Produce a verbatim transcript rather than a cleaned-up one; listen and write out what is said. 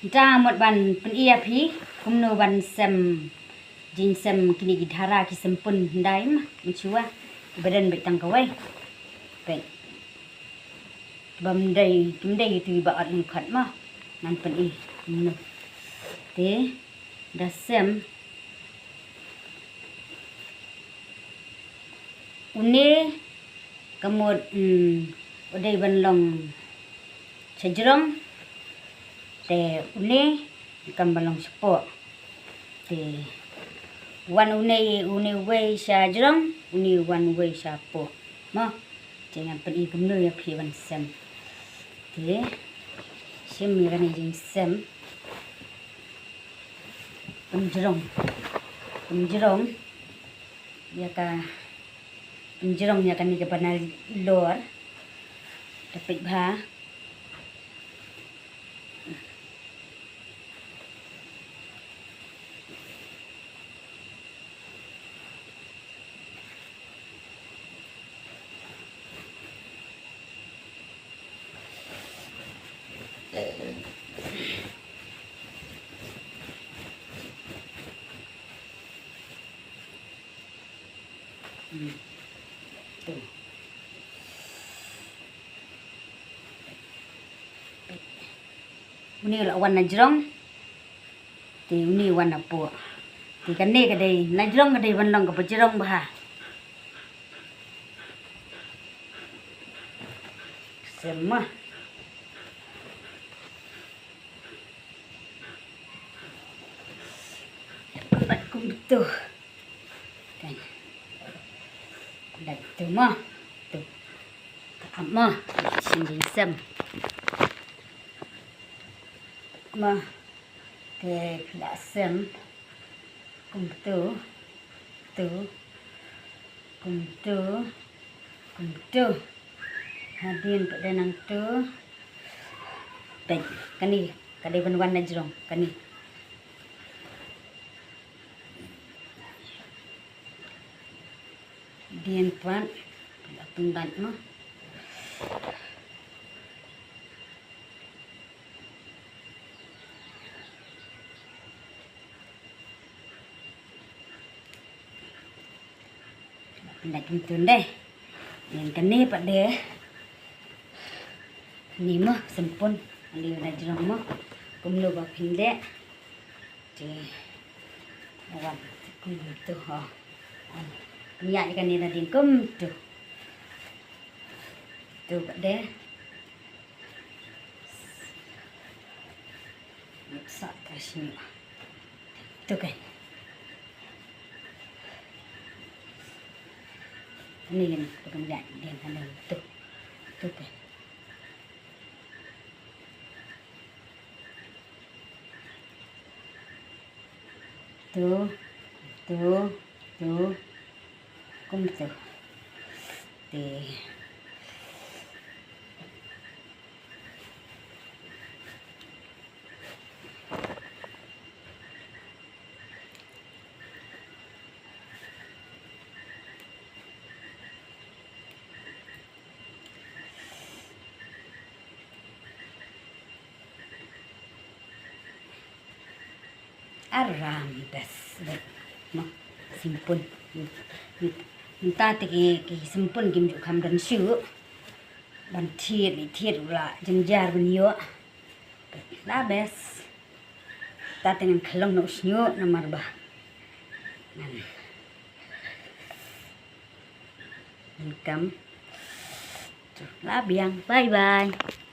Mynta mut ban pyni ïa phi kumno ban sem, jingsem kine ki dhara ki sempun hyndai ma, mynshuwa. Ba don beit tang kawei. Beit. Bym dei, kim dei tu ba ot lyngkot ma. Ngan pyni kumno. Te da sem une ka mut, mm, u dei ban long sha jrong, te une kam ban long shapoh. Te wan une, une uwei sha jrong, une wan uwei shapoh. Mo, te ngan pyni kumno ïa phi ban sem. Te shim ïa kane jingsem. Pynjrong. Pynjrong ïa ka, pynjrong ïa kane kaba nalor. Te peit bha. Hmm. Tu. Une u la wan na jrong. Te une u wan na poh. Te kane ka dei, na jrong ka dei ban long kaba jrong bha. Sem ma. Kumtu. Kan. Dak tu ma. Tu. Ka ap ma. Sing sing sem. Ma. Te phi la sem. Kumtu. Tu. Kumtu. Kumtu. Hadien pat dei nangtu. Peit, kane ka dei ban wan na jrong, kane. Dien pat, pynlait mo. Pynlait kumtu dei. Ïa kane pat dei. Ni mo sempun. Ani na jrong mo. Kumno ba phin leh. Te. Wan kumtu ho. Wan. Ïa kane na dien kumtu. Tu pat dei. Sa ka sini. Tu kan. Ni kan, tu kan, ya, dia kan tu. Tu kan. Tu, tu, tu. Kumtu. Te. Aram bes. Mo, sempun. Mynta te ki, ki sempun kim ju kham don shuh. Ban thied, thied u la jynjar ban ïoh. La bes. Ta te ngan khlong na u shñiuh namar ba ngan, ngan kam. La biang. Bye bye.